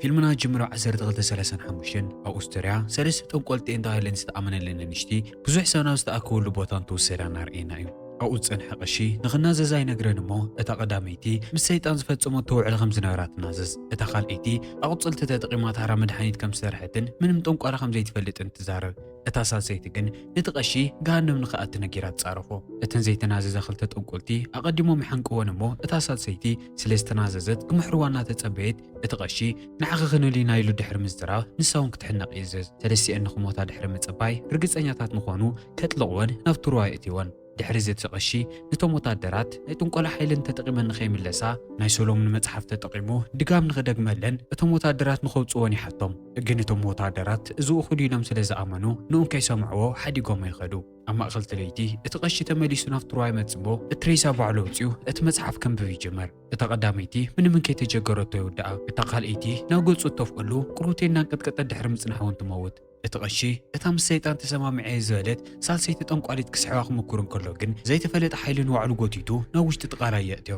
ፊልምና ጅምር ኣብ ዓሰርተ ክልተ ሰላሳን ሓሙሽተን ኣብ ኦስትርያ ሰለስተ ጠንቆልቲ እየን ተባሂለን ዝተኣመነለን ኣንሽቲ ብዙሕ ሰብ ናብ ዝተኣከበሉ ቦታ እንትውሰዳ እናርኣየና እዩ። ኣብኡ ዝጸንሐ ቀሺ ንኽናዘዝ ኣይነግረን እሞ፣ እታ ቀዳመይቲ ምስ ሰይጣን ዝፈጸመቶ ውዕል ከም ዝነበራ ትናዘዝ። እታ ካልኣይቲ ኣቑጽልቲ ተጠቒማ ታራ መድሃኒት ከም ዝሰርሐትን ምንም ጠንቋላ ከም ዘይትፈልጥን ትዛረብ። እታ ሳልሰይቲ ግን ነቲ ቀሺ ገሃነም ንኽኣቲ ነጊራ ትጻረፎ። እተን ዘይተናዘዛ ክልተ ጠንቆልቲ ኣቐዲሞም ይሓንቅወን እሞ፣ እታ ሳልሰይቲ ስለ ዝተናዘዘት ክምሕርዋ እናተጸበየት፣ እቲ ቀሺ ንዓኺ ክንል ኢና ኢሉ ድሕሪ ምዝራብ፣ ንሳ እውን ክትሕነቕ ይእዘዝ። ሰለስቲኤን ንኽሞታ ድሕሪ ምጽባይ ርግጸኛታት ምዃኑ ከጥልቕወን ናብ ትሩዋ የእትይወን። ድሕሪ እዚ እቲ ቀሺ ነቶም ወታደራት ናይ ጥንቆላ ሓይልን ተጠቒመን ንኸይምለሳ ናይ ሶሎሙን መጽሓፍ ተጠቒሙ ድጋም ንኽደግመለን እቶም ወታደራት ንኸውጽእወን ይሓቶም። ግን እቶም ወታደራት እዚ እኹል ኢሎም ስለ ዝኣመኑ ንኡን ከይሰምዕዎ ሓዲጎሞ ይኸዱ። ኣብ ማእከል እቲ ለይቲ እቲ ቀሺ ተመሊሱ ናብ ትሩዋ ይመጽእ እሞ እቲ ሬሳ ባዕሉ ኣውጺኡ እቲ መጽሓፍ ከንብብ ይጅምር። እታ ቀዳመይቲ ምንም እንከይተጀገረቶ ይውድኣ። እታ ካልኣይቲ ናብ ገጹ እተፍቀሉ ቁሩብቲ እናንቀጥቀጠት ድሕሪ ምጽናሕ እውን ትመውት። እቲ ቀሺ እታ ምስ ሰይጣን ተሰማሚዐ እየ ዝበለት ሳልሰይቲ ጠንቋሊት ክስሕባ ክምኩር እንከሎ ግን ዘይተፈለጠ ሓይሊ ንባዕሉ ጎቲቱ ናብ ውሽጢ እቲ ቃላይ የእትዮ።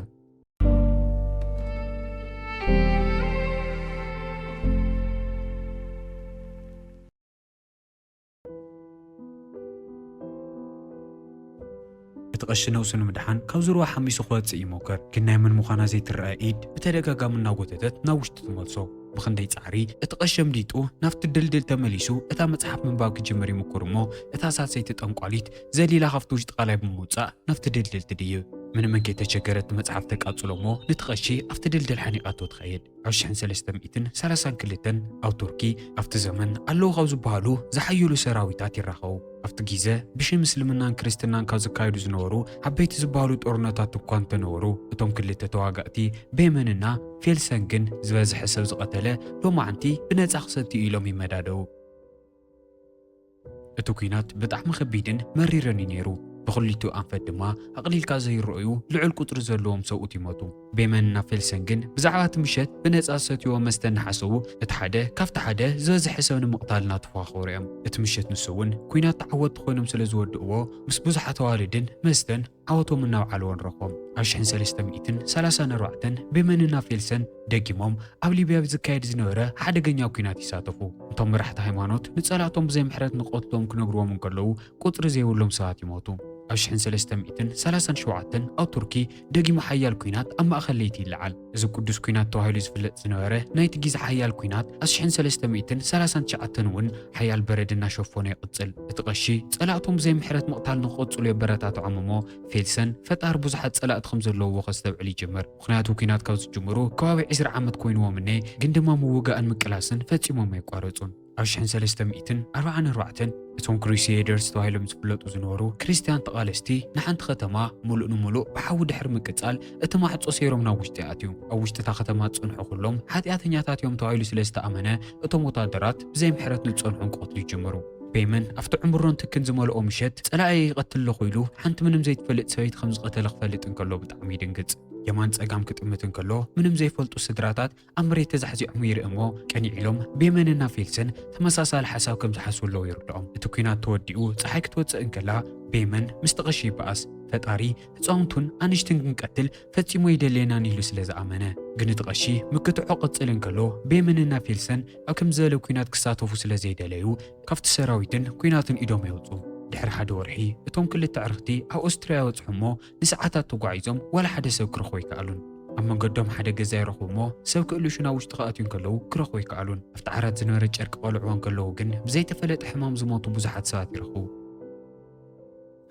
እቲ ቀሺ ነብሱ ንምድሓን ካብ ዝርዋ ሓሚሱ ክወጽእ ይሞክር፣ ግን ናይ መን ምዃና ዘይትረኣ ኢድ ብተደጋጋሚ እናጎተተት ናብ ውሽጢ ትመልሶ። ብኽንደይ ጻዕሪ እቲ ቀሺ ኣምሊጡ ናብቲ ድልድል ተመሊሱ እታ መጽሓፍ ምንባብ ክጅምር ይምኩር እሞ፣ እታ ሳልሰይቲ ጠንቋሊት ዘሊላ ካብቲ ውሽጢ ቃላይ ብምውጻእ ናብቲ ድልድል ትድይብ። ምንም እንከይተቸገረት መጽሓፍ ተቃጽሎ እሞ፣ ነቲ ቀሺ ኣብቲ ድልድል ሓኒቓቶ ትኸይድ። ኣብ ሽሕን ሰለስተ ሚእትን ሰላሳን ክልተን ኣብ ቱርኪ ኣብቲ ዘመን ኣለዉ ካብ ዝበሃሉ ዝሓየሉ ሰራዊታት ይራኸቡ። ኣብቲ ግዜ ብሽም እስልምናን ክርስትናን ካብ ዝካየዱ ዝነበሩ ዓበይቲ ዝበሃሉ ጦርነታት እኳ እንተነበሩ፣ እቶም ክልተ ተዋጋእቲ ቤመንና ፌልሰንግን ዝበዝሐ ሰብ ዝቐተለ ሎማዓንቲ ብነጻ ክሰትዩ ኢሎም ይመዳደቡ። እቲ ኲናት ብጣዕሚ ከቢድን መሪርን እዩ ነይሩ። ብኽልቲኡ ኣንፈት ድማ ኣቕሊልካ ዘይረኣዩ ልዑል ቁጽሪ ዘለዎም ሰብኡት ይሞቱ። ቤመንና ፌልሰን ግን ብዛዕባ እቲ ምሸት ብነጻ ዝሰትይዎ መስተ እናሓሰቡ፣ እቲ ሓደ ካብቲ ሓደ ዝበዝሐ ሰብ ንምቕታል እናተፈኻኸሩ እዮም። እቲ ምሸት ንሱ እውን ኲናት ተዓወትቲ ኮይኖም ስለ ዝወድእዎ፣ ምስ ብዙሓት ኣዋልድን መስተን ዓወቶም እናውዓልዎ ንረኽቦም። ኣብ ሽሕን ሰለስተ ሚእትን ሰላሳን ኣርባዕተን ቤመንና ፌልሰን ደጊሞም ኣብ ሊብያ ዝካየድ ዝነበረ ሓደገኛ ኲናት ይሳተፉ። እቶም መራሕቲ ሃይማኖት ንጸላእቶም ብዘይ ምሕረት ንቐትሎም ክነግርዎም እንከለዉ፣ ቁጽሪ ዘይብሎም ሰባት ይሞቱ። ኣብ ሽሕን ሰለስተ ሚእትን ሰላሳን ሸውዓተን ኣብ ቱርኪ ደጊሙ ሓያል ኲናት ኣብ ማእከል ለይቲ ይለዓል። እዚ ቅዱስ ኲናት ተባሂሉ ዝፍለጥ ዝነበረ ናይቲ ግዜ ሓያል ኲናት ኣብ ሽሕን ሰለስተ ሚእትን ሰላሳን ትሽዓተን እውን ሓያል በረድ እናሸፈኖ ይቕጽል። እቲ ቀሺ ጸላእቶም ብዘይ ምሕረት ምቕታል ንኽቕጽሉ የበረታትዖም እሞ፣ ፌልሰን ፈጣሪ ብዙሓት ጸላእቲ ከም ዘለውዎ ከስተብዕል ይጅምር። ምኽንያቱ ኲናት ካብ ዝጅምሩ ከባቢ ዕስራ ዓመት ኮይንዎም እኔ፣ ግን ድማ ምውጋእን ምቅላስን ፈጺሞም ኣየቋረጹን። ኣብ ሽሕን ሰለስተ ሚእትን ኣርባዓን ኣርባዕተን እቶም ክሩሴደርስ ተባሂሎም ዝፍለጡ ዝነበሩ ክርስትያን ተቓለስቲ ንሓንቲ ከተማ ምሉእ ንምሉእ ብሓዊ ድሕሪ ምቅጻል እቲ ማዕጾ ሰይሮም ናብ ውሽጢ ኣትዩ። ኣብ ውሽጢ እታ ከተማ ዝጸንሑ ኩሎም ሓጢኣተኛታት እዮም ተባሂሉ ስለ ዝተኣመነ እቶም ወታደራት ብዘይ ምሕረት ንዝጸንሑን ክቐትሉ ይጅምሩ። ቤመን ኣብቲ ዕምሮን ትክን ዝመልኦ ምሸት ጸላእየ ይቐትል ኣለኹ ኢሉ ሓንቲ ምንም ዘይትፈልጥ ሰበይቲ ከም ዝቐተለ ክፈልጥ እንከሎ ብጣዕሚ ይድንግጽ። የማን ጸጋም ክጥምት እንከሎ ምንም ዘይፈልጡ ስድራታት ኣብ መሬት ተዛሕዚዖም ይርኢ እሞ፣ ቀኒዕ ኢሎም ቤመንና ፌልሰን ተመሳሳሊ ሓሳብ ከም ዝሓስቡ ኣለዉ ይርድኦም። እቲ ኲናት ተወዲኡ ጸሓይ ክትወጽእ እንከላ፣ ቤመን ምስቲ ቀሺ ይበኣስ። ፈጣሪ ህጻውንቱን ኣንሽትን ክንቀትል ፈጺሙ ኣይደልየናን ኢሉ ስለ ዝኣመነ። ግን እቲ ቀሺ ምክትዖ ቅጽል እንከሎ፣ ቤመንና ፌልሰን ኣብ ከምዚ ዝበለ ኲናት ክሳተፉ ስለ ዘይደለዩ፣ ካብቲ ሰራዊትን ኲናትን ኢዶም የውጽኡ። ድሕሪ ሓደ ወርሒ፣ እቶም ክልተ ኣዕርኽቲ ኣብ ኦስትርያ ይበጽሑ እሞ፣ ንሰዓታት ተጓዒዞም ዋላ ሓደ ሰብ ክረኽቡ ኣይከኣሉን። ኣብ መንገዶም ሓደ ገዛ ይረኽቡ እሞ፣ ሰብ ክእልሹ ናብ ውሽጢ ክኣትዩ እንከለዉ ክረኽቡ ኣይከኣሉን። ኣብቲ ዓራት ዝነበረ ጨርቂ ቆልዕዎ እንከለዉ ግን፣ ብዘይተፈለጠ ሕማም ዝሞቱ ብዙሓት ሰባት ይረኽቡ።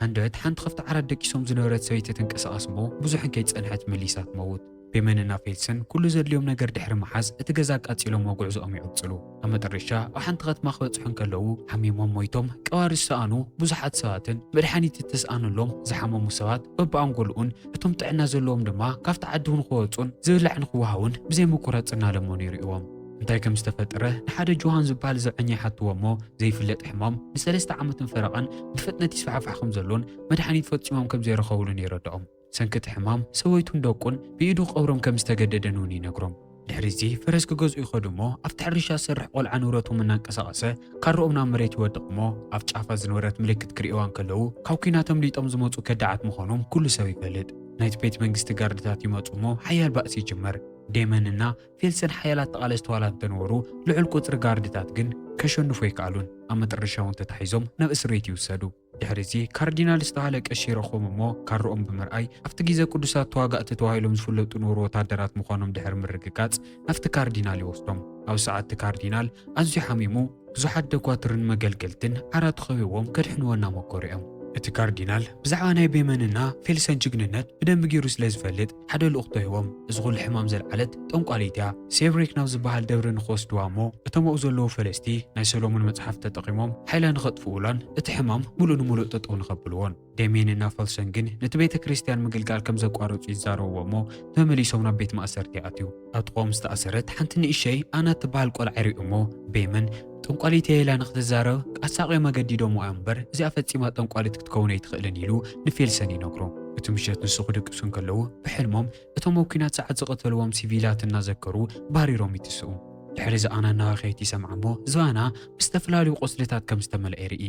ሃንደበት ሓንቲ ካብቲ ዓራት ደቂሶም ዝነበረት ሰበይቲ ትንቀሳቐስ እሞ፣ ብዙሕ እንከይጸንሐት መሊሳ ትመውት። ቤመንና ፌልሰን ኩሉ ዘድልዮም ነገር ድሕሪ ምሓዝ፣ እቲ ገዛ ኣቃጺሎሞ ጉዕዞኦም ይቕጽሉ። ኣብ መጠረሻ ኣብ ሓንቲ ከተማ ክበጽሑ እንከለዉ፣ ሓሚሞም ሞይቶም ቀባሪ ዝሰኣኑ ብዙሓት ሰባትን፣ መድሓኒት እተስኣነሎም ዝሓመሙ ሰባት በብኣንጎልኡን፣ እቶም ጥዕና ዘለዎም ድማ ካብቲ ዓዲ ንኽወጹን ዝብላዕ ንኽወሃቡን ብዘይ ምቁራጽ እናለመኑ ይርእዎም። እንታይ ከም ዝተፈጠረ ንሓደ ጆሃን ዝበሃል ዘብዐኛ ይሓትዎ እሞ፣ ዘይፍለጥ ሕማም ንሰለስተ ዓመትን ፈረቓን ብፍጥነት ይስፋሕፋሕ ከም ዘሎን መድሓኒት ፈጺሞም ከም ዘይረኸቡሉን የረድኦም። ሰንኪ እቲ ሕማም ሰበይቱን ደቁን ብኢዱ ክቐብሮም ከም ዝተገደደን እውን ይነግሮም። ድሕሪ እዚ ፈረስ ክገዝኡ ይኸዱ እሞ፣ ኣብቲ ሕርሻ ዝሰርሕ ቆልዓ ንብረቶም እናንቀሳቐሰ ካርኦም ናብ መሬት ይወድቕ እሞ፣ ኣብ ጫፋ ዝነበረት ምልክት ክርእይዋ እንከለዉ፣ ካብ ኲናት ኣምሊጦም ዝመጹ ከዳዓት ምዃኖም ኩሉ ሰብ ይፈልጥ። ናይቲ ቤት መንግስቲ ጋርድታት ይመጹ እሞ፣ ሓያል ባእሲ ይጅመር። ዴመንና ፌልሰን ሓያላት ተቓለስቲ ዋላ እንተነበሩ፣ ልዑል ቁጽሪ ጋርድታት ግን ከሸንፉ ኣይከኣሉን። ኣብ መጠረሻ እውን ተታሒዞም ናብ እስር ቤት ይውሰዱ። ድሕሪ እዚ ካርዲናል ዝተባህለ ቀሺ ይረኽቦም እሞ፣ ካርኦም ብምርኣይ ኣብቲ ግዜ ቅዱሳት ተዋጋእቲ ተባሂሎም ዝፍለጡ ነበሩ ወታደራት ምዃኖም ድሕሪ ምርግጋጽ ናብቲ ካርዲናል ይወስዶም። ኣብ ሰዓት እቲ ካርዲናል ኣዝዩ ሓሚሙ፣ ብዙሓት ደኳትርን መገልገልትን ዓራቱ ከቢቦም ከድሕንዎ እናመከሩ እዮም። እቲ ካርዲናል ብዛዕባ ናይ ቤመንና ፌልሰን ጅግንነት ብደንቢ ገይሩ ስለ ዝፈልጥ ሓደ ልኡኽቶ ሂቦም። እዚ ኩሉ ሕማም ዘልዓለት ጠንቋሊት እያ። ሴብሪክ ናብ ዝበሃል ደብሪ ንኽወስድዋ እሞ እቶም ኣብኡ ዘለዉ ፈለስቲ ናይ ሰሎሞን መጽሓፍ ተጠቒሞም ሓይላ ንኸጥፍኡላን እቲ ሕማም ምሉእ ንምሉእ ጠጠው ንኸብልዎን። ዴሜንና ፈልሰን ግን ነቲ ቤተ ክርስቲያን ምግልጋል ከም ዘቋረጹ ይዛረብዎ እሞ ተመሊሶም ናብ ቤት ማእሰርቲ ይኣትዩ። ኣብ ጥቕኦም ዝተኣሰረት ሓንቲ ንእሸይ ኣና እትበሃል ቆልዓ ይርእዩ እሞ ቤመን ጠንቋሊት እያ ኢላ ንክትዛረብ ኣሳቒዮም ኣገዲዶምዋ እምበር እዚኣ ፈጺማ ጠንቋሊት ክትከውን ኣይትኽእልን ኢሉ ንፌልሰን ይነግሮ። እቲ ምሸት ንሱ ክድቅሱ እንከለዉ ብሕልሞም እቶም ኣብ ኲናት ሰዓት ዝቐተልዎም ሲቪላት እናዘከሩ ባሪሮም ይትስኡ። ድሕሪ እዚ ኣና እናበኸየት ይሰምዓ እሞ ዝባና ብዝተፈላለዩ ቁስልታት ከም ዝተመልአ ይርኢ።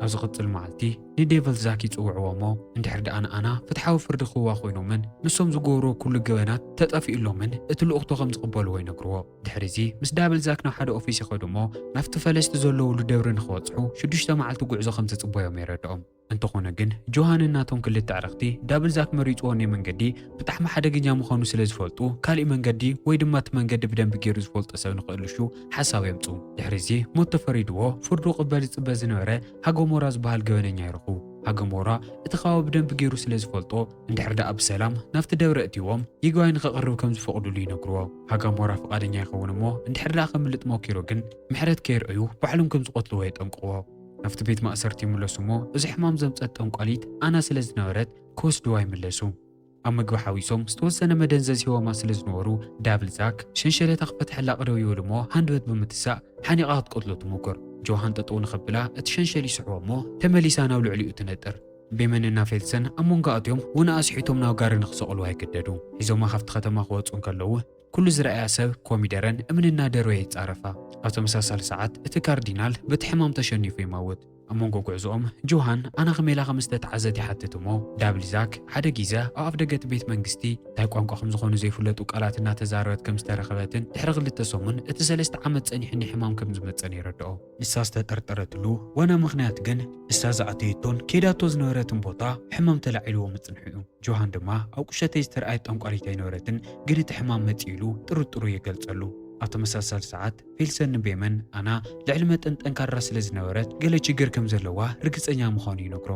ኣብ ዝቕጽል መዓልቲ ንዴቭል ዛክ ይጽውዕዎ እሞ እንድሕር ደኣ ንኣና ፍትሓዊ ፍርዲ ክህብዋ ኮይኖምን ንሶም ዝገብርዎ ኩሉ ገበናት ተጠፊኡሎምን እቲ ልኡኽቶ ከም ዝቕበልዎ ይነግርዎ። ድሕሪ እዚ ምስ ዳብል ዛክ ናብ ሓደ ኦፊስ ይኸዱ እሞ ናብቲ ፈለስቲ ዘለውሉ ደብሪ ንኽበጽሑ ሽዱሽተ መዓልቲ ጉዕዞ ከም ዝጽበዮም የረድኦም። እንተኾነ ግን ጆሃን እናቶም ክልተ ኣዕርኽቲ ዳብል ዛክ መሪጽዎ ናይ መንገዲ ብጣዕሚ ሓደገኛ ምዃኑ ስለ ዝፈልጡ ካሊእ መንገዲ ወይ ድማ እቲ መንገዲ ብደንቢ ገይሩ ዝፈልጦ ሰብ ንኽእልሹ ሓሳብ የምጽኡ። ድሕሪ እዚ ሞት ተፈሪድዎ ፍርዱ ክቕበል ዝጽበ ዝነበረ ሃገሞራ ዝበሃል ገበነኛ ይረኽቡ። ሃገሞራ እቲ ከባቢ ብደንቢ ገይሩ ስለ ዝፈልጦ እንድሕር ደኣ ብሰላም ናብቲ ደብሪ እትዎም ይግባይ ንኸቕርብ ከም ዝፈቕዱሉ ይነግርዎ። ሃገሞራ ፍቓደኛ ይኸውን እሞ እንድሕር ደኣ ከምልጥ ሞኪሩ ግን ምሕረት ከይርእዩ ባዕሎም ከም ዝቐትልዎ የጠንቅቕዎ። ናብቲ ቤት ማእሰርቲ ይምለሱ እሞ እዚ ሕማም ዘምጸት ጠንቋሊት ኣና ስለ ዝነበረት ክወስድዋ ይምለሱ። ኣብ ምግቢ ሓዊሶም ዝተወሰነ መደንዘዝ ሂቦማ ስለ ዝነበሩ ዳብል ዛክ ሸንሸለታ ክፈትሐላ ቅደው ይብል እሞ ሃንደበት ብምትሳእ ሓኒቓ ክትቀትሎ ትሙክር። ጆሃን ጠጠው ንኸብላ እቲ ሸንሸል ይስሕቦ እሞ ተመሊሳ ናብ ልዕሊኡ ትነጥር። ቤመንና ፌልሰን ኣብ መንጎ ኣትዮም ውነ ኣስሒቶም ናብ ጋሪ ንኽሰቕልዋ ይግደዱ። ሒዞማ ካብቲ ከተማ ክወፁ እንከለዉ ኩሉ ዝረኣያ ሰብ ኮሚደረን እምንና ደርበ ይጻረፋ። ኣብ ተመሳሳሊ ሰዓት እቲ ካርዲናል በቲ ሕማም ተሸኒፉ ይመውት። ኣብ መንጎ ጉዕዞኦም ጆሃን ኣና ከመይላ ከም ዝተተሓዘት ይሓትት እሞ ዳብል ዛክ ሓደ ግዜ ኣብ ኣፍ ደገ እቲ ቤት መንግስቲ እንታይ ቋንቋ ከም ዝኾኑ ዘይፍለጡ ቃላት እናተዛረበት ከም ዝተረኸበትን ድሕሪ ክልተ ሰሙን እቲ ሰለስተ ዓመት ጸኒሑኒ ሕማም ከም ዝመጸን የረድኦ። ንሳ ዝተጠርጠረትሉ ዋና ምኽንያት ግን ንሳ ዝኣተየቶን ከይዳቶ ዝነበረትን ቦታ ሕማም ተላዒልዎ ምጽንሑ እዩ። ጆሃን ድማ ኣብ ቁሸተይ ዝተረኣየት ጠንቋሊት ኣይነበረትን፣ ግን እቲ ሕማም መጺኡ ኢሉ ጥርጥሩ የገልጸሉ። ኣብ ተመሳሳሊ ሰዓት ፌልሰን ንቤመን ኣና ልዕሊ መጠን ጠንካራ ስለ ዝነበረት ገለ ችግር ከም ዘለዋ ርግጸኛ ምዃኑ ይነግሮ።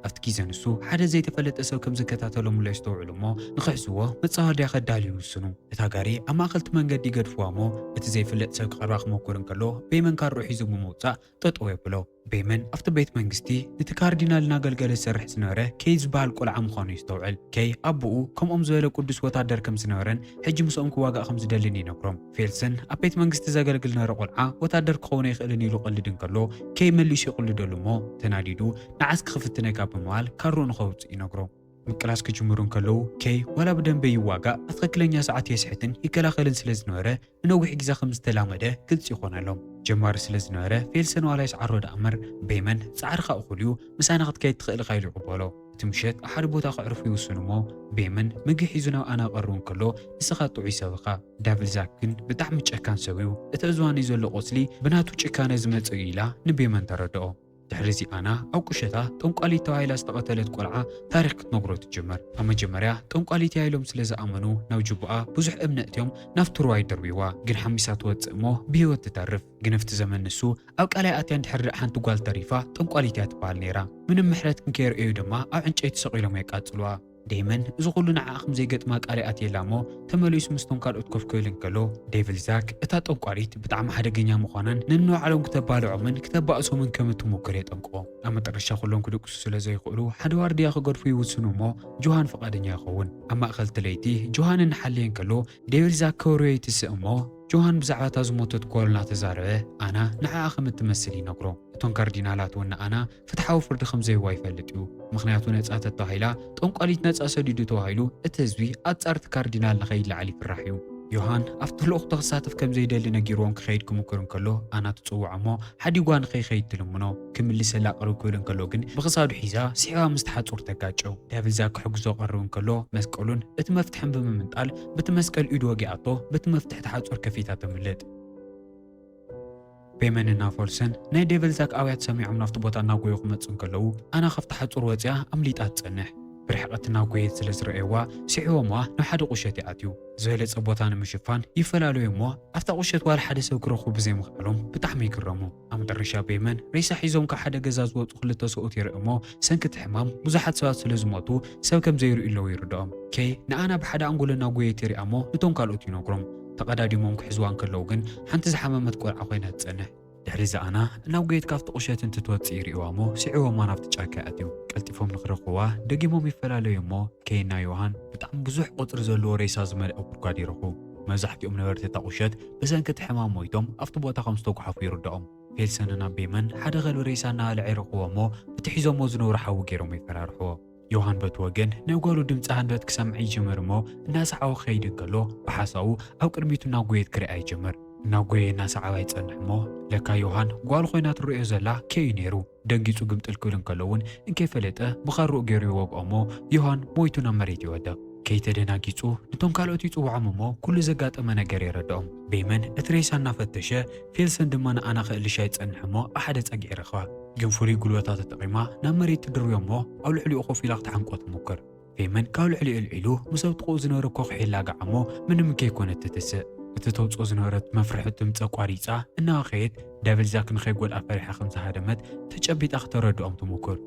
ኣብቲ ግዜ ንሱ ሓደ ዘይተፈለጠ ሰብ ከም ዝከታተሎምሉ የስተውዕሉ እሞ ንኽሕዝዎ መጻወድያ ከዳልዩ ይውስኑ። እታ ጋሪ ኣብ ማእከል እቲ መንገዲ ይገድፍዋ እሞ እቲ ዘይፍለጥ ሰብ ክቐርባ ክመኩር እንከሎ ቤመን ካርኡ ሒዙ ብምውጻእ ጠጠው የብሎ። ቤመን ኣብቲ ቤት መንግስቲ ነቲ ካርዲናል እናገልገለ ዝሰርሕ ዝነበረ ኬይ ዝበሃል ቆልዓ ምዃኑ የስተውዕል። ኬይ ኣቦኡ ከምኦም ዝበለ ቅዱስ ወታደር ከም ዝነበረን ሕጂ ምስኦም ክዋጋእ ከም ዝደልን ይነግሮም። ፌልሰን ኣብ ቤት መንግስቲ ዘገልግል ዝነበረ ቆልዓ ወታደር ክኸውን ኣይኽእልን ኢሉ ክቕልድ እንከሎ ኬይ መሊሱ ይቕልደሉ እሞ ተናዲዱ ንዓስኪ ክፍትነካ ብምባል ካርኡ ንኸውፅእ ይነግሮ። ምቅላስ ክጅምሩ እንከለዉ ኬይ ዋላ ብደንበ ይዋጋእ ኣብ ትኽክለኛ ሰዓት የስሕትን ይከላኸልን ስለ ዝነበረ ንነዊሕ ግዜ ከም ዝተላመደ ግልፂ ይኾነሎም። ጀማሪ ስለ ዝነበረ ፌልሰን ዋላ ይስዓሮ ደኣ እምበር ቤመን ፃዕርኻ እኹል እዩ ምሳና ክትከይድ ትኽእል ኢኻ ኢሉ ይቕበሎ። እቲ ምሸት ኣብ ሓደ ቦታ ከዕርፉ ይውስኑ እሞ ቤመን ምግቢ ሒዙ ናብ ኣና ክቐርብ እንከሎ ንስኻ ጥዑይ ሰብ ኢኻ። ዳብል ዛክ ግን ብጣዕሚ ጨካን ሰብ እዩ። እቲ ኣብ ዝባነይ ዘሎ ቁስሊ ብናቱ ጭካነ ዝመፀ እዩ ኢላ ንቤመን ተረድኦ። ድሕሪ እዚ ኣና ኣብ ቁሸታ ጠንቋሊት ተባሂላ ዝተቐተለት ቆልዓ ታሪኽ ክትነግሮ ትጅምር። ኣብ መጀመርያ ጠንቋሊት እያ ኢሎም ስለ ዝኣመኑ ናብ ጅቡኣ ብዙሕ እምኒ ኣእትዮም ናብ ትርዋ ይድርብይዋ። ግን ሓሚሳ ትወፅእ እሞ ብህይወት ትተርፍ። ግን ኣብቲ ዘመን ንሱ ኣብ ቃላይ ኣትያ እንድሕር ደኣ ሓንቲ ጓል ተሪፋ ጠንቋሊት እያ ትበሃል ነይራ። ምንም ምሕረት እንከየርእዩ ድማ ኣብ ዕንጨይቲ ሰቒሎም የቃፅልዋ። ዴመን እዚ ኩሉ ንዓኣ ከም ዘይገጥማ ቃል ይኣትየላ እሞ ተመሊሱ ምስቶም ካልኦት ኮፍ ክብል እንከሎ ዴቪል ዛክ እታ ጠንቋሊት ብጣዕሚ ሓደገኛ ምዃናን ነንባዕሎም ክተባልዖምን ክተባእሶምን ከም እትሙክር የጠንቅቖ። ኣብ መጠረሻ ኩሎም ክድቅሱ ስለ ዘይኽእሉ ሓደ ዋርድያ ክገድፉ ይውስኑ እሞ ጆሃን ፍቓደኛ ይኸውን። ኣብ ማእከል እቲ ለይቲ ጆሃን እናሓለየ እንከሎ ዴቪል ዛክ ከብርዮ ይትስእ እሞ ጆሃን ብዛዕባ እታ ዝሞተት ጓሉ እናተዛረበ ኣና ንዓኣ ከም እትመስል ይነግሮ። እቶም ካርዲናላት እውን ንኣና ፍትሓዊ ፍርዲ ከም ዘይህዋ ይፈልጥ እዩ። ምኽንያቱ ነጻ ተተባሂላ ጠንቋሊት ነጻ ሰዲዱ ተባሂሉ እቲ ህዝቢ ኣጻርቲ ካርዲናል ንኸይለዓል ይፍራሕ እዩ። ዮሃን ኣብቲ ልኡኽቶ ክሳተፍ ከም ዘይደሊ ነጊርዎም ክኸይድ ክምክር እንከሎ፣ ኣና ትጽውዖ እሞ ሓዲጓ ንኸይኸይድ ትልምኖ። ክምልሰላ ቅርብ ክብል እንከሎ ግን ብኽሳዱ ሒዛ ስሒባ ምስቲ ሓጹር ተጋጨው። ዳብል ዛክ ክሕግዞ ቀርብ እንከሎ መስቀሉን እቲ መፍትሕን ብምምንጣል ብቲ መስቀል ኢዱ ወጊኣቶ፣ በቲ መፍትሕ እቲ ሓጹር ከፊታ ተምልጥ። ቤመንና ፎልሰን ናይ ዴቨል ዛክ ኣውያት ሰሚዖም ናብቲ ቦታ እናጎዩ ክመጹ እንከለዉ፣ ኣና ካብቲ ሓጹር ወጺኣ ኣምሊጣ ትጸንሕ። ብርሕቐት እናጎየት ስለ ዝረኣየዋ፣ ስዒቦምዋ ናብ ሓደ ቁሸት ይኣትዩ። ዝበለጸ ቦታ ንምሽፋን ይፈላለዩ እሞ፣ ኣብታ ቁሸት ዋላ ሓደ ሰብ ክረኽቡ ብዘይምኽኣሎም ብጣዕሚ ይግረሙ። ኣብ መጨረሻ ቤመን ሬሳ ሒዞም ካብ ሓደ ገዛ ዝወጹ ክልተ ሰብኡት ይርኢ እሞ፣ ሰንኪ እቲ ሕማም ብዙሓት ሰባት ስለ ዝሞቱ ሰብ ከም ዘይርእዩ ኣለዉ ይርድኦም። ኬይ ንኣና ብሓደ ኣንጎሎ እናጎየት ይሪኣ እሞ፣ ነቶም ካልኦት ይነግሮም። ተቐዳዲሞም ክሕዝዋ እንከለዉ ግን፣ ሓንቲ ዝሓመመት ቆልዓ ኮይና ትጸንሕ። ድሕሪ እዚ ኣና እናጎየት ካብቲ ቁሸት እንትትወጽእ ይርእዋ እሞ፣ ስዒቦማ ናብቲ ጫካ ይኣትዩ። ቀልጢፎም ንክረኽብዋ ደጊሞም ይፈላለዩ እሞ፣ ኬይና ዮሃን ብጣዕሚ ብዙሕ ቁጽሪ ዘለዎ ሬሳ ዝመልአ ጉድጓድ ይረኽቡ። መብዛሕትኦም ነበርቲ እታ ቁሸት ብሰንኪ እቲ ሕማም ሞይቶም ኣብቲ ቦታ ከም ዝተጓሓፉ ይርድኦም። ፌልሰንና ቤመን ሓደ ከልቢ ሬሳ እናበልዐ ይረኽብዎ እሞ፣ እቲ ሒዞሞ ዝነበሩ ሓዊ ገይሮም ይፈራርሕዎ። ዮሃን በቲ ወገን ናይ ጓሉ ድምጺ ሃንደበት ክሰምዕ ይጅምር እሞ፣ እናሰዓቦ ክኸይድ እንከሎ፣ ብሓሳቡ ኣብ ቅድሚቱ እናጎየት ክሪኣ ይጅምር። እናጎየ እናሰዓባ ይጸንሕ እሞ፣ ለካ ዮሃን ጓሉ ኮይና ትርእዮ ዘላ ኬይ እዩ ነይሩ። ደንጊጹ ግምጥል ክብል እንከሎ እውን እንከይፈለጠ ብኻርኡ ገይሩ ይወግኦ እሞ፣ ዮሃን ሞይቱ ናብ መሬት ይወድቕ። ኬይ ተደናጊጹ ነቶም ካልኦት ይጽውዖም እሞ፣ ኩሉ ዘጋጠመ ነገር የረድኦም። ቤመን እቲ ሬሳ እናፈተሸ፣ ፌልሰን ድማ ንኣና ክእልሻ ይጸንሕ እሞ፣ ኣብ ሓደ ጸግዒ ይረኽባ። ግን ፍሉይ ጉልበታ ተጠቒማ ናብ መሬት ትድርብዮ እሞ፣ ኣብ ልዕሊኡ ኮፍ ኢላ ክትሓንቆ ትሙክር። ቤመን ካብ ልዕሊኡ ኣልዒሉ፣ ምስ ኣብ ጥቕኡ ዝነበረ ኮኺ የላግዓ እሞ፣ ምንም ከይኮነት ትትስእ። እቲ ተውጽኦ ዝነበረት መፍርሒ ድምጺ ኣቋሪጻ እናኸየት፣ ዳብል ዛክ ንኸይጎድኣ ፈሪሓ ከም ዝሃደመት ተጨቢጣ ክተረድኦም ትሙክር።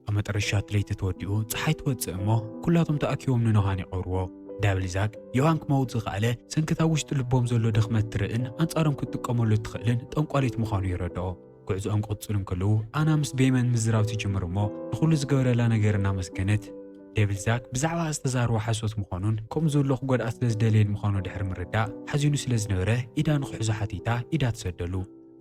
ኣብ መጠረሻ እቲ ለይቲ ተወዲኡ፣ ጸሓይ ትወጽእ እሞ፣ ኩላቶም ተኣኪቦም ንኖሃን ይቐብርዎ። ዳብል ዛክ፣ ዮሃን ክመውት ዝኸኣለ፣ ሰንክታ ውሽጢ ልቦም ዘሎ ድኽመት ትርእን ኣንጻሮም ክትጥቀመሉ እትኽእልን ጠንቋሊት ምዃኑ ይረድኦ። ጉዕዞኦም ክቕጽሉ እንከለዉ፣ ኣና ምስ ቤመን ምዝራብ ትጅምር እሞ፣ ንኹሉ ዝገበረላ ነገር እናመስገነት፣ ዴቪል ዛክ ብዛዕባ ዝተዛረቦ ሓሶት ምዃኑን፣ ከምኡ ዘሎ ክጎድኣ ስለ ዝደለየን ምዃኑ ድሕሪ ምርዳእ፣ ሓዚኑ ስለ ዝነበረ፣ ኢዳ ንኽሕዞ ሓቲታ፣ ኢዳ ትሰደሉ።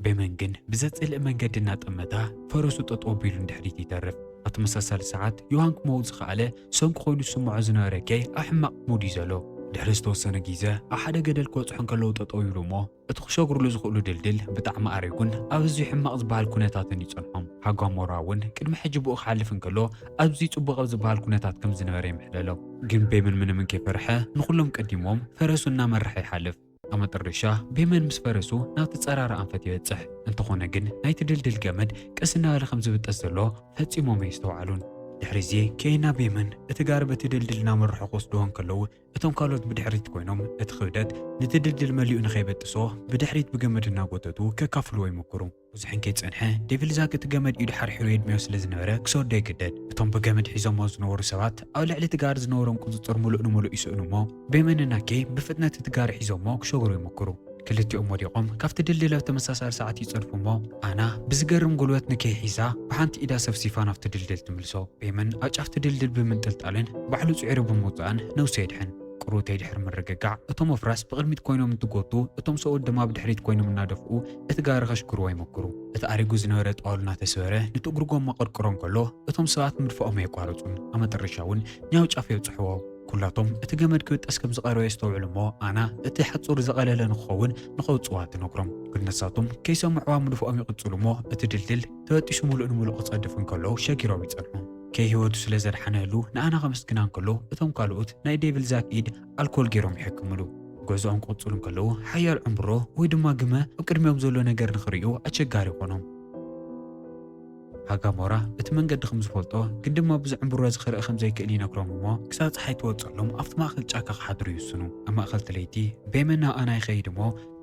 ቤመን ግን ብዘጽልእ መንገዲ እናጠመታ፣ ፈረሱ ጠጠው ኣቢሉ ንድሕሪት ይተርፍ። ኣብ ተመሳሳሊ ሰዓት፣ ዮሃን ክመውት ዝኸኣለ ሰንኪ ኮይኑ ዝስምዖ ዝነበረ ኬይ ኣብ ሕማቕ ሙድ እዩ ዘሎ። ድሕሪ ዝተወሰነ ግዜ፣ ኣብ ሓደ ገደል ክበጽሑ እንከለዉ ጠጠው ይብሉ እሞ፣ እቲ ክሸግሩሉ ዝኽእሉ ድልድል ብጣዕሚ ኣሪጉን ኣብ ኣዝዩ ሕማቕ ዝበሃል ኩነታትን ይጸንሖም። ሃጋሞራ እውን ቅድሚ ሕጂ ብኡ ክሓልፍ እንከሎ፣ ኣብዚ ጽቡቕ ኣብ ዝበሃል ኩነታት ከም ዝነበረ ይምሕለሎ። ግን ቤመን ምንም እንከይፈርሐ፣ ንኹሎም ቀዲሞም ፈረሱ እናመርሐ ይሓልፍ። ኣብ መጠረሻ፣ ቤመን ምስ ፈረሱ ናብቲ ጸራራ ኣንፈት ይበጽሕ። እንተኾነ ግን፣ ናይቲ ድልድል ገመድ ቀስ እናበለ ከም ዝብጠስ ዘሎ ፈጺሞም ኣይስተውዓሉን። ድሕሪ እዚ፣ ኬይና ቤመን እቲ ጋሪ በቲ ድልድል እናመርሑ ክወስድዎ እንከለዉ፣ እቶም ካልኦት ብድሕሪት ኮይኖም፣ እቲ ክብደት ነቲ ድልድል መሊኡ ንኸይበጥሶ፣ ብድሕሪት ብገመድ እናጎተቱ ከካፍልዎ ይምክሩ። ብዙሕ እንከይጸንሐ፣ ዴቪል ዛክ እቲ ገመድ ኢዱ ሓርሒሩ የድምዮ ስለ ዝነበረ፣ ክሰዶ ይግደድ። እቶም ብገመድ ሒዞሞ ዝነበሩ ሰባት፣ ኣብ ልዕሊ እቲ ጋሪ ዝነበሮም ቁጽጽር ምሉእ ንምሉእ ይስእኑ እሞ፣ ቤመንና ኬይ ብፍጥነት እቲ ጋሪ ሒዞሞ ክሸግሩ ይምክሩ። ክልቲኦም ወዲቖም፣ ካብቲ ድልድል ኣብ ተመሳሳሊ ሰዓት ይጸድፉ እሞ፣ ኣና ብዝገርም ጉልበት ንኬይ ሒዛ፣ ብሓንቲ ኢዳ ሰፍሲፋ ናብቲ ድልድል ትምልሶ። ቤመን ኣብ ጫፍቲ ድልድል ብምንጥልጣልን ባዕሉ ጽዒሩ ብምውጻእን ነብሱ የድሕን። ቁሩተይ ድሕሪ ምርግጋዕ፣ እቶም ኣፍራስ ብቕድሚት ኮይኖም እንትጎቱ፣ እቶም ሰብኡት ድማ ብድሕሪት ኮይኖም እናደፍኡ እቲ ጋሪ ከሽግርዎ ይመክሩ። እቲ ኣሪጉ ዝነበረ ጣውላ እናተሰበረ፣ ነቲ እግሪ ጎማ ቅርቅሮ እንከሎ፣ እቶም ሰባት ምድፋኦም ኣየቋረጹን። ኣብ መጠረሻ እውን ኛው ጫፍ የብጽሕዎ። ኩላቶም እቲ ገመድ ክብጠስ ከም ዝቐረበ የስተውዕሉ እሞ፣ ኣና እቲ ሓጹር ዝቐለለ ንክኸውን ንኸውጽዋ ትነግሮም። ግን ንሳቶም ከይሰምዕዋ ምድፍኦም ይቕጽሉ እሞ፣ እቲ ድልድል ተበጢሱ ምሉእ ንምሉእ ክጸድፍ እንከሎ ሸጊሮም ይጸንሑ። ከይ ህይወቱ ስለ ዘድሓነሉ ንኣና ከመስግና እንከሎ፣ እቶም ካልኦት ናይ ዴቪል ዛክ ኢድ ኣልኮል ገይሮም ይሕክምሉ። ጉዕዞኦም ክቕጽሉ እንከለዉ፣ ሓያል ዕምብሮ ወይ ድማ ግመ ኣብ ቅድሚኦም ዘሎ ነገር ንኽርእዩ ኣቸጋሪ ይኾኖም። ሃጋሞራ እቲ መንገዲ ከም ዝፈልጦ፣ ግን ድማ ብዚ ዕምብሮ እዚ ክርኢ ከም ዘይክእል ይነግሮም እሞ፣ ክሳብ ጸሓይ ትወጸሎም ኣብቲ ማእከል ጫካ ክሓድሩ ይውስኑ። ኣብ ማእከል እቲ ለይቲ፣ ቤመን ናብ ኣና ይኸይድ እሞ፣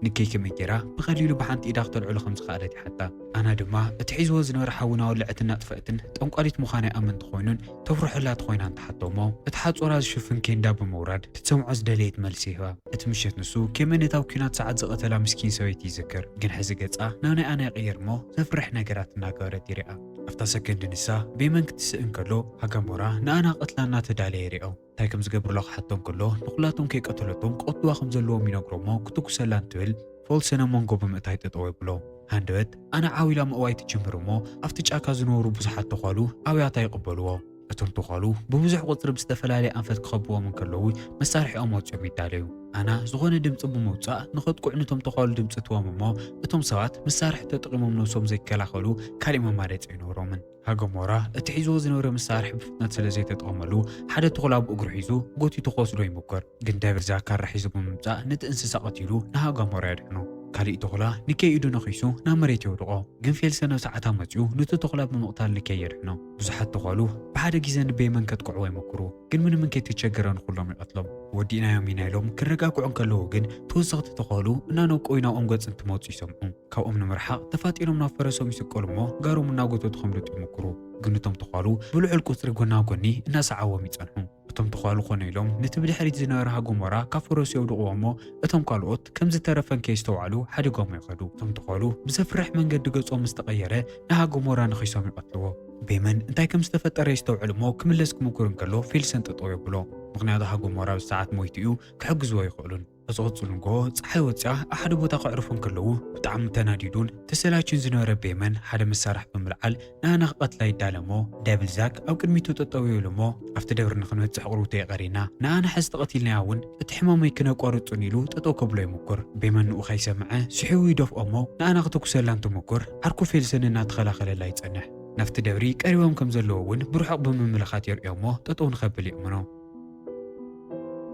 ንኬይ ከመይ ገይራ ብቐሊሉ ብሓንቲ ኢዳ ክተልዕሎ ከም ዝኸኣለት ይሓታ። ኣና ድማ፣ እቲ ሒዝዎ ዝነበረ ሓዊ እናወለዐትን እናጥፈአትን ጠንቋሊት ምዃና ይኣምን እንተኾይኑን፣ ተፍርሖላ እንተኾይናን ትሓቶ እሞ፣ እቲ ሓጹራ ዝሽፍን ኬንዳ ብምውራድ፣ ትሰምዖ ዝደለየት መልሲ ይህባ። እቲ ምሸት ንሱ፣ ኬመን ነታ ኣብ ኲናት ሰዓት ዝቐተላ ምስኪን ሰበይቲ ይዝክር። ግን ሕዚ ገጻ ናብ ናይ ኣና ይቕየር እሞ፣ ዘፍርሕ ነገራት እናገበረት ይርኣ። ኣብታ ሰከንድ ንሳ፣ ቤመን ክትስእ እንከሎ፣ ሃጋሞራ ንኣና ቅትላ እናተዳለየ ይርኦ። እንታይ ከም ዝገብርላ ክሓቶ እንከሎ፣ ንኹላቶም ከይቀተለቶም ክቐትልዋ ከም ዘለዎም ይነግሮ እሞ፣ ክትኩሰላ እንትብል፣ ፎልሰን ኣብ መንጎ ብምእታይ ጠጠው የብሎ። ሃንደበት ኣና ዓው ኢላ ምእዋይ ትጅምር እሞ፣ ኣብቲ ጫካ ዝነበሩ ብዙሓት ተዃሉ ኣብያታ ይቕበልዎ። እቶም ተዃሉ ብብዙሕ ቁጽሪ ብዝተፈላለየ ኣንፈት ክኸብዎም እንከለዉ፣ መሳርሒኦም ኣውጺኦም ይዳለዩ። ኣና ዝኾነ ድምጺ ብምውጻእ ንኸጥቅዑ ነቶም ተዃሉ ድምጺ ትቦም እሞ፣ እቶም ሰባት መሳርሒ ተጠቒሞም ነብሶም ዘይከላኸሉ ካሊእ መማረጺ ኣይነበሮምን። ሃገሞራ እቲ ሒዝዎ ዝነበረ መሳርሒ ብፍጥነት ስለ ዘይተጠቐመሉ፣ ሓደ ተኹላ ብእግሩ ሒዙ ጎቲቱ ክወስዶ ይሙክር። ግን ደብል ዛክ ካራ ሒዙ ብምምጻእ ነቲ እንስሳ ቀቲሉ ንሃገሞራ የድሕኖ። ካሊእ ተኹላ ንኬይ ኢዱ ነኺሱ ናብ መሬት የውድቖ። ግን ፌልሰን ኣብ ሰዓታ መጺኡ ነቲ ተኹላ ብምቕታል ንኬይ የድሕኖ። ብዙሓት ተዃሉ ብሓደ ግዜ ንቤመን ከጥቅዕዎ ይሞክሩ፣ ግን ምንም እንከይተቸገረ ንኹሎም ይቐትሎም። ወዲእናዮም ኢና ኢሎም ክረጋግዑ እንከለዉ ግን ተወሰኽቲ ተዃሉ እናነቀዩ ናብኦም ገጽ እንትመጹ ይሰምዑ። ካብኦም ንምርሓቕ ተፋጢኖም ናብ ፈረሶም ይስቀሉ እሞ ጋሮም እናጎተቱ ከምልጡ ይሞክሩ። ግን እቶም ተዃሉ ብልዑል ቁጽሪ ጎና ጎኒ እናሰዓዎም ይጸንሑ። እቶም ተዃሉ ኮነ ኢሎም ነቲ ብድሕሪት ዝነበረ ሃጎሞራ ካብ ፈረሱ የውድቕዎ እሞ እቶም ካልኦት ከም ዝተረፈ እንከየስተውዓሉ ሓዲጎም ይኸዱ። እቶም ተዃሉ ብዘፍርሕ መንገዲ ገጾም ምስ ተቐየረ ንሃጎሞራ ነኺሶም ይቐትልዎ። ቤመን እንታይ ከም ዝተፈጠረ የስተውዕል እሞ ክምለስ ክምኩር እንከሎ ፌልሰን ጠጠው የብሎ። ምኽንያቱ ሃጎሞራ ብሰዓት ሞይቱ እዩ፣ ክሕግዝዎ ኣይኽእሉን። ኣብ ዝቕጽል ንግሆ ጸሓይ ወጺኣ ኣብ ሓደ ቦታ ከዕርፉ እንከለዉ ብጣዕሚ ተናዲዱን ተሰላችን ዝነበረ ቤመን ሓደ መሳርሒ ብምልዓል ንኣና ክቐትላ ይዳለ እሞ ደብል ዛክ ኣብ ቅድሚቱ ጠጠው ይብል እሞ ኣብቲ ደብሪ ንኽንበጽሕ ቁሩብ ተየቐሪና ንኣና ሕዚ ተቐቲልናያ እውን እቲ ሕማመይ ክነቋርጹን ኢሉ ጠጠው ከብሎ ይምኩር። ቤመን ንኡ ከይሰምዐ ስሒቡ ይደፍኦ እሞ ንኣና ክተኩሰላ እንትምኩር ዓርኩ ፌልሰን እናተኸላኸለላ ይጸንሕ። ናብቲ ደብሪ ቀሪቦም ከም ዘለዉ እውን ብርሑቕ ብምምልኻት የርእዮ እሞ ጠጠው ንኸብል ይእምኖ።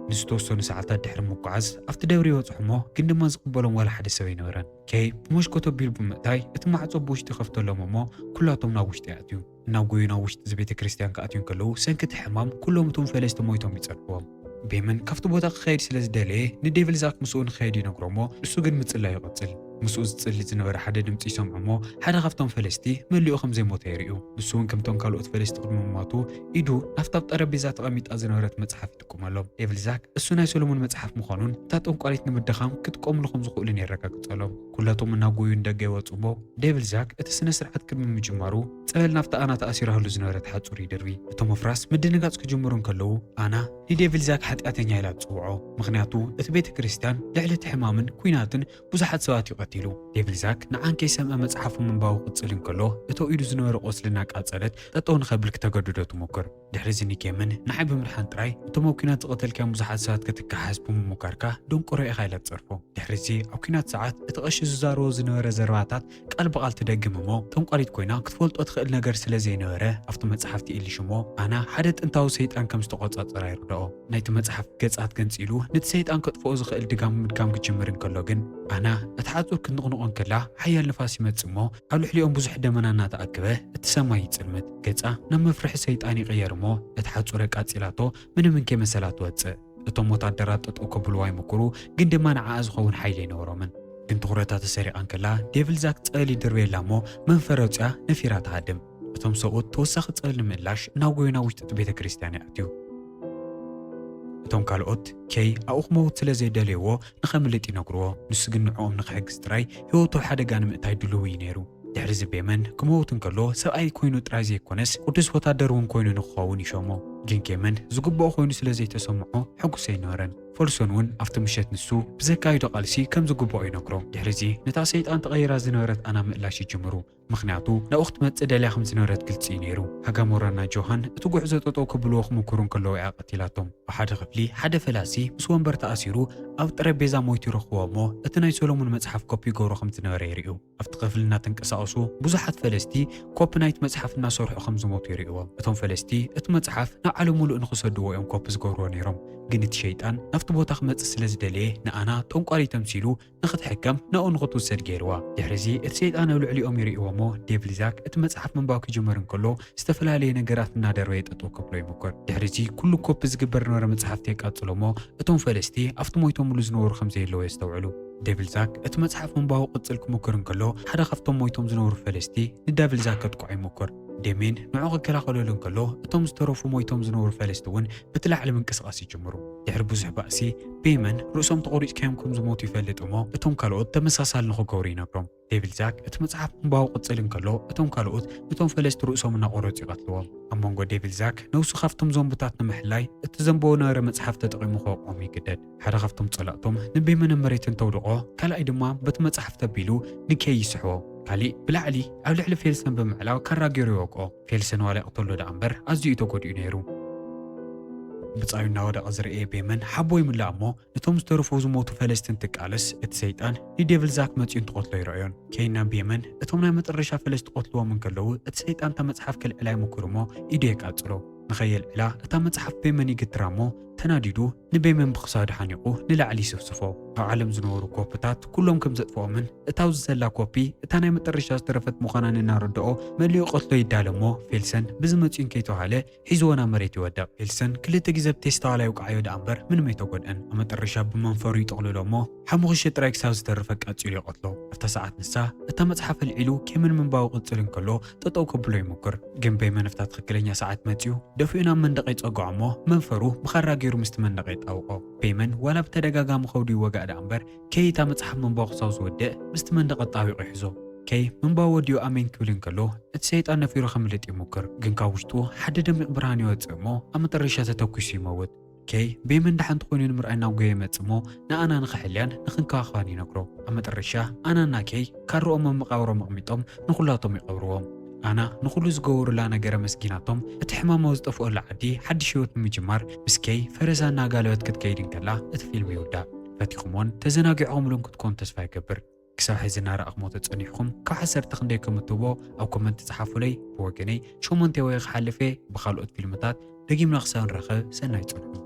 ንዝተወሰኑ ሰዓታት ድሕሪ ምጉዓዝ ኣብቲ ደብሪ ይበጽሑ እሞ ግን ድማ ዝቕበሎም ዋላ ሓደ ሰብ ኣይነበረን። ኬይ ብመሽኮት ኣቢሉ ብምእታይ እቲ ማዕጾ ብውሽጢ ይኸፍተሎም እሞ ኩላቶም ናብ ውሽጢ ይኣትዩ። እናጎዩ ናብ ውሽጢ እዚ ቤተ ክርስቲያን ክኣትዩ እንከለዉ ሰንኪ እቲ ሕማም ኩሎም እቶም ፈለስቲ ሞይቶም ይጸድፍዎም። ቤመን ካብቲ ቦታ ክኸይድ ስለ ዝደለየ ንዴቪል ዛክ ምስኡ ንኸይድ ይነግሮ እሞ ንሱ ግን ምጽላዩ ይቕጽል። ምስኡ ዝጽሊ ዝነበረ ሓደ ድምጺ ይሰምዑ እሞ ሓደ ካብቶም ፈለስቲ መሊኡ ከም ዘይሞተ የርእዩ። ንሱ እውን ከምቶም ካልኦት ፈለስቲ ቅድሚ ምማቱ ኢዱ ናብታ ኣብ ጠረጴዛ ተቐሚጣ ዝነበረት መጽሓፍ ይጥቁመሎም። ዴቪል ዛክ እሱ ናይ ሰሎሞን መጽሓፍ ምዃኑን እታ ጠንቋሊት ንምድኻም ክጥቀምሉ ከም ዝኽእሉን የረጋግጸሎም። ኩላቶም እናጎዩ ንደገ ይወጹ እሞ ዴቪል ዛክ እቲ ስነ ስርዓት ቅድሚ ምጅማሩ ጸበል ናብታ ኣና ተኣሲራሉ ዝነበረት ሓጹር ይድርቢ። እቶም ኣፍራስ ምድንጋጽ ክጅምሩ እንከለዉ ኣና ንዴቪል ዛክ ሓጢኣተኛ ኢላ ትጽውዖ። ምኽንያቱ እቲ ቤተ ክርስቲያን ልዕሊ እቲ ሕማምን ኲናትን ብዙሓት ሰባት እዩ ቀቲሉ። ዴቪል ዛክ ንዓን ከይሰምዐ መጽሓፉ ምንባቡ ክቕጽል እንከሎ እቶ ኢዱ ዝነበረ ቁስሊ እናቃጸለት ጠጠው ንኸብል ክተገድዶ ትሞክር። ድሕሪ እዚ ንኬምን ንዓይ ብምድሓን ጥራይ እቶም ኣብ ኲናት ዝቐተልካዮም ብዙሓት ሰባት ክትከሓስ ብምሙካርካ ደንቆሮ ኢኻ ኢላ ትጸርፎ። ድሕሪ እዚ ኣብ ኲናት ሰዓት እቲ ቀሺ ዝዛረቦ ዝነበረ ዘረባታት ቃል ብቓል ትደግም እሞ ጠንቋሊት ኮይና ክትፈልጦ ትኽእል ነገር ስለ ዘይነበረ ኣብቲ መጽሓፍ ትእልሽ እሞ ኣና ሓደ ጥንታዊ ሰይጣን ከም ዝተቖጻጸራ ይርድኦ። ናይቲ መጽሓፍ ገጻት ገንጺሉ ነቲ ሰይጣን ከጥፍኦ ዝኽእል ድጋም ምድጋም ክጅምር እንከሎ ግን ኣና እቲ ሓጹር ክትንቕንቖ እንከላ ሓያል ንፋስ ይመጽእ እሞ ኣብ ልዕሊኦም ብዙሕ ደመና እናተኣከበ እቲ ሰማይ ይጽልምት። ገጻ ናብ መፍርሒ ሰይጣን ይቕየር እሞ እቲ ሓጹር ኣቃጺላቶ ምንም እንከይመሰላ ትወጽእ። እቶም ወታደራት ጠጠው ከብልዋ ይምክሩ፣ ግን ድማ ንዓኣ ዝኸውን ሓይሊ ኣይነበሮምን። ግን ትኹረታ ተሰሪቓ እንከላ ዴቪል ዛክ ጸበል ይድርበየላ እሞ መንፈር ኣውጺኣ ነፊራ ትሃድም። እቶም ሰብኡት ተወሳኺ ጸበል ንምእላሽ እናጎዩ ናብ ውሽጢ እቲ ቤተ ክርስቲያን ይኣትዩ። እቶም ካልኦት ኬይ ኣብኡ ክመውት ስለ ዘይደለይዎ ንኸምልጥ ይነግርዎ። ንሱ ግን ንዕኦም ንኽሕግዝ ጥራይ ህይወቱ ኣብ ሓደጋ ንምእታይ ድልው እዩ ነይሩ። ድሕሪ እዚ ቤመን ክመውት እንከሎ ሰብኣይ ኮይኑ ጥራይ ዘይኮነስ ቅዱስ ወታደር እውን ኮይኑ ንክኸውን ይሸሞ። ግን ኬመን ዝግብኦ ኮይኑ ስለ ዘይተሰምዖ ሕጉስ ኣይነበረን። ፎልሶን እውን ኣብቲ ምሸት ንሱ ብዘካይዶ ቃልሲ ከም ዝግብኦ ይነግሮ። ድሕሪ እዚ ነታ ሰይጣን ተቐይራ ዝነበረት ኣና ምእላሽ ይጅምሩ። ምኽንያቱ ናብኡ ክትመጽእ ደልያ ከም ዝነበረት ግልጺ እዩ ነይሩ። ሃጋሞራና ጆሃን እቲ ጉዕዞ ጠጠው ክብልዎ ክምክሩ እንከለዉ እያ ቀቲላቶም። ኣብ ሓደ ክፍሊ ሓደ ፈላሲ ምስ ወንበር ተኣሲሩ ኣብ ጠረጴዛ ሞይቱ ይረኽብዎ እሞ እቲ ናይ ሶሎሞን መጽሓፍ ኮፒ ይገብሮ ከም ዝነበረ ይርእዩ። ኣብቲ ክፍሊ እናተንቀሳቐሱ ብዙሓት ፈለስቲ ኮፒ ናይቲ መጽሓፍ እናሰርሑ ከም ዝሞቱ ይርእይዎም። እቶም ፈለስቲ እቲ መጽሓፍ ናብ ዓለም ሙሉእ ንኽሰድዎ እዮም ኮፒ ዝገብርዎ ነይሮም። ግን እቲ ሸይጣን ናብቲ ቦታ ክመጽእ ስለ ዝደለየ ንኣና ጠንቋሊት ተምሲሉ ንኽትሕከም ናብኡ ንኽትውሰድ ገይርዋ። ድሕሪ እዚ እቲ ሰይጣን ኣብ ልዕሊኦም ይርእይዎ እሞ ዴቪል ዛክ እቲ መጽሓፍ ምንባብ ክጅምር እንከሎ ዝተፈላለየ ነገራት እናደርበየ ጠጠው ከብሎ ይምክር። ድሕሪ እዚ ኩሉ ኮፒ ዝግበር ዝነበረ መጽሓፍቲ የቃጽሎ እሞ እቶም ፈለስቲ ኣብቲ ሞይቶምሉ ዝነበሩ ከም ዘየለዉ የስተውዕሉ። ዴቪል ዛክ እቲ መጽሓፍ ምንባቡ ቅጽል ክምክር እንከሎ ሓደ ካብቶም ሞይቶም ዝነበሩ ፈለስቲ ንዳቪል ዛክ ከጥቅዖ ይምክር። ደሜን ንዑ ክከላኸለሉ እንከሎ እቶም ዝተረፉ ሞይቶም ዝነበሩ ፈለስቲ እውን በቲ ላዕሊ ምንቅስቓስ ይጅምሩ። ድሕሪ ብዙሕ ባእሲ ቤመን ርእሶም ተቖሪጽካዮም ከም ዝሞቱ ይፈልጥ እሞ እቶም ካልኦት ተመሳሳሊ ንኽገብሩ ይነግሮም። ዴቪል ዛክ እቲ መጽሓፍ ምንባቡ ቅጽል እንከሎ እቶም ካልኦት ነቶም ፈለስቲ ርእሶም እናቖረጹ ይቐትልዎም። ኣብ መንጎ ዴቪል ዛክ ነብሱ ካብቶም ዞምብታት ንምሕላይ እቲ ዘንበቦ ነበረ መጽሓፍ ተጠቒሙ ከውቅዖም ይግደድ። ሓደ ካብቶም ጸላእቶም ንቤመን ኣብ መሬት እንተውድቖ ካልኣይ ድማ በቲ መጽሓፍ ተቢሉ ንኬይ ይስሕቦ። ካሊእ ብላዕሊ ኣብ ልዕሊ ፌልሰን ብምዕላው ካራ ገይሩ ይወቅኦ። ፌልሰን ዋላ ይቕተሎ ደኣ እምበር ኣዝዩ እዩ ተጎዲኡ ነይሩ። ብጻዩ እናወደቐ ዝረኣየ ቤመን ሓቦ ይምላእ እሞ ነቶም ዝተረፉ ዝሞቱ ፈለስቲ እንትቃለስ እቲ ሰይጣን ንዴቭል ዛክ መጺኡ እንትቐትሎ ይረኣዮን። ኬይና ቤመን እቶም ናይ መጠረሻ ፈለስቲ ክቐትልዎም እንከለዉ እቲ ሰይጣን እታ መጽሓፍ ከልዕላ ይምክር እሞ ኢዱ የቃጽሎ። ንኸየልዕላ እታ መጽሓፍ ቤመን ይግትራ እሞ ተናዲዱ ንቤመን ብኽሳዱ ሓኒቑ ንላዕሊ ይስፍስፎ። ኣብ ዓለም ዝነበሩ ኮፕታት ኩሎም ከም ዘጥፍኦምን እታ ኣብዚ ዘላ ኮፒ እታ ናይ መጠረሻ ዝተረፈት ምዃና እናረድኦ መሊኡ ቀትሎ ይዳለ እሞ ፌልሰን ብዝመጽኡ እንከይተባሃለ ሒዝዎ ናብ መሬት ይወድቕ። ፌልሰን ክልተ ግዜ ብቴስታ ዋላ ይውቅዓዮ ደኣ እምበር ምንም ኣይተጎድአን። ኣብ መጠረሻ ብመንፈሩ ይጥቕልሎ እሞ ሓሙኽሽቲ ጥራይ ክሳብ ዝተርፍ ኣቃጺሉ ይቐትሎ። ኣብታ ሰዓት ንሳ እታ መጽሓፍ ኣልዒሉ ኬምን ምንባቡ ክቕጽል እንከሎ ጠጠው ከብሎ ይሙክር። ግን ቤመን ኣብታ ትኽክለኛ ሰዓት መጺኡ ደፊኡ ናብ መንደቕ ይጸግዖ እሞ መንፈሩ ብኻራ ገይሩ ምስቲ መንደቕ የጣብቖ። ቤመን ዋላ ብተደጋጋሚ ከብዱ ይወጋእ ደኣ እምበር ኬይ እታ መጽሓፍ ምንባቡ ክሳብ ዝወድእ ምስቲ መንደቕ ኣጣቢቑ ይሕዞ። ኬይ ምንባቡ ወዲኡ ኣሜን ክብል እንከሎ እቲ ሰይጣን ነፊሩ ከምልጥ ይሙክር። ግን ካብ ውሽጡ ሓደ ደሚቕ ብርሃን ይወጽእ እሞ ኣብ መጠረሻ ተተኲሱ ይመውት። ኬይ ቤመን ደሓን እንተኾይኑ ንምርኣይ ናብ ጎየ ይመጽእ እሞ ንኣና ንኽሕልያን ንኽንከባኸባን ይነግሮ። ኣብ መጠረሻ ኣናና ኬይ ካርኦም ኣብ መቓብሮም ኣቕሚጦም ንኹላቶም ይቐብርዎም። ኣና ንኹሉ ዝገበሩላ ነገር ኣመስጊናቶም እቲ ሕማም ኣብ ዝጠፍኦላ ዓዲ ሓድሽ ህይወት ንምጅማር ምስ ኬይ ፈረሳ እናጋለበት ክትከይድ እንከላ እቲ ፊልም ይውዳእ። ፈቲኹምዎን ተዘናጊዕኹምሉን ክትኮኑ ተስፋ ይገብር። ክሳብ ሕዚ እናረኣኹምዎ ተጸኒሕኩም ካብ ዓሰርተ ክንደይ ከም እትህቦ ኣብ ኮመንት ጸሓፉለይ። ብወገነይ ሸሞንተ ወይ ክሓልፍ እየ። ብኻልኦት ፊልምታት ደጊምና ክሳብ ንራኸብ ሰናይ ጽንሑ።